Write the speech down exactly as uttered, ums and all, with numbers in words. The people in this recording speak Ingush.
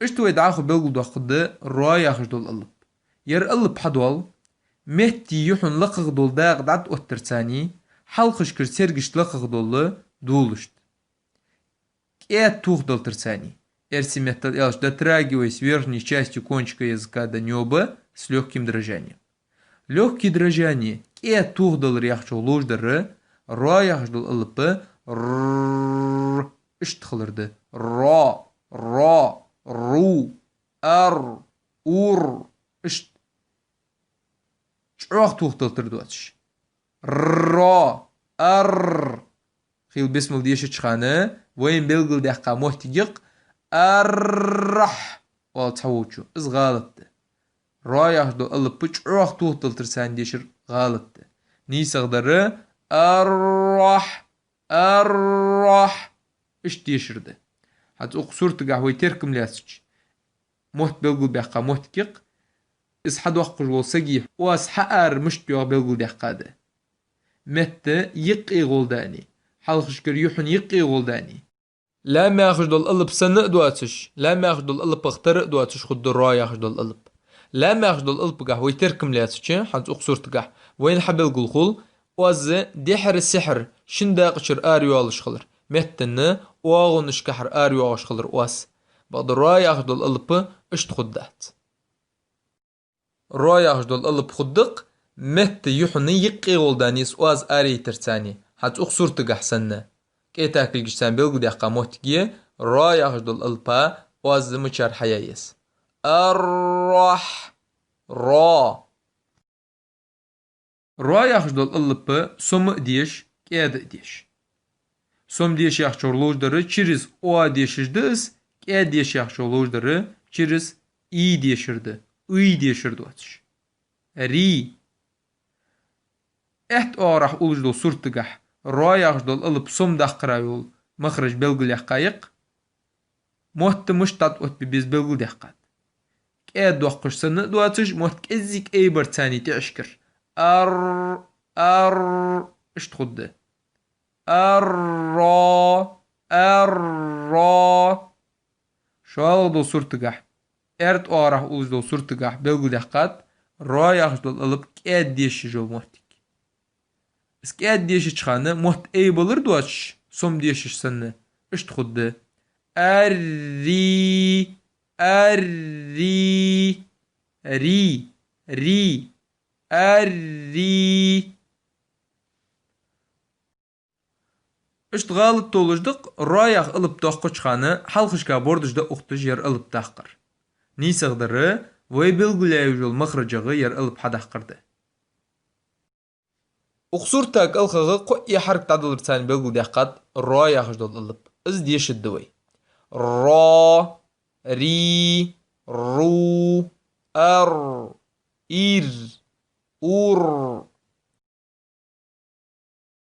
Иштта вай дӀахо белгалдоаккхаргда ро яхаш дола алап. Ер алап хьадоал, метта юхьан лакхагӀа дола дакъа дӀатӀаоттарца, хьалхашкара цергашта лакхагӀа дола долашта. КӀаьда тохадаларца. Эрсий меттала аьлча, дотрагиваясь верхней частью кончика языка до нёба с лёгким дрожанием. Лёгкое дрожание, кӀаьда тохадалар яхачох ловш дар, ро яхаш дола алап, р, иштта хилар да. Ро, ро, ру, ар, ур, иштта. ЧӀоагӀа тохадалар доацаш. Ро, ар. Хийла бисмал дешача хана вайна белгалдаьккха моттиг я-кх, аррахь оал цхьаволчо. Из гӀалат да. Ро яхаш дола алап чӀоагӀа тохадаларца дешар гӀалат да. НийсагӀа дар, аррахь, аррахь. Иштта дешар да. ХӀанз укх суртагахь вай теркам лаьцача, мотт белгалбаьккха моттиг я-кх, из хьадоаккхаш волча сага оаз хьаара мишта йоагӀа белгалдаьккха да. Метта юкъе гӀолла дале, хьалхашкара юхьан юкъе гӀолла дале. Лам яхаш дола алап санна а доацаш, лам яхаш дола алапах тара а доацаш хургда ро яхаш дола алап. Лам яхаш долча алапагахь вай теркам лаьцача, хӀанз укх суртагахь, вайна хьабелгалхул, оаз дехьара-сехьара шин дакъа чура арайоалаш хилар, метта оагӀонашкахьара арайоагӀаш хилар оаз. Бакъда ро яхаш дола алап иштта хургдац. Ро яхаш дола алап хургда-кх, метта юхьан юкъе гӀолла дале из оаз арайитарца, хӀанз укх суртагахь санна. КӀетаь кулгашца белгалдаьккха моттиг я, ро яхаш дола алапа оаз мичара хьаяь еза. Аррахь, ро. Ро яхаш дола алап сома а деш, кӀаьда а деш. Сома деш яхачох ловш дар через о дешаш да из, кӀаьда деш яхачох ловш дар через и дешар да, ый дешар доацаш. Ри. Аьтта оагӀорахьа уллаш долча суртагахь ро яхаш дола алап сома даккхара йола махраж белгалъяьккха я-кх. Мотт мишта дӀатӀаоттабе беза белгалдаьккхад. КӀаьда доаккхаш санна а доацаш, мотт кӀеззига айбарца тӀехьашкара. Ар, ар, иштта хургда. Арро, арро. ШоллагӀа дола суртагахь, аьрда оагӀорахьа уллаш дола суртагахь белгалдаьккхад ро яхаш дола алап кӀаьда дешаш йола моттиг. Из кӀаьда дешача хана мотт айбалар доацаш, сома дешаш санна, иштта хургда. Арри, арри, ри, ри, арри. Иштта гӀалат долаш да-кх ро яха алап доаккхача хана хьалхашка бордаш дӀаухташ ер алап даккхар. НийсагӀа дар, вай белгалъяь йола махражагӀа ер алап хьадаккхар да. Укх сурта кӀалхагӀа кхо хьаракат дӀадаларца белгалдаьккхад ро яхаш дола алап. Из дешаргда вай. Ро, ри, ру, ар, ир, ур,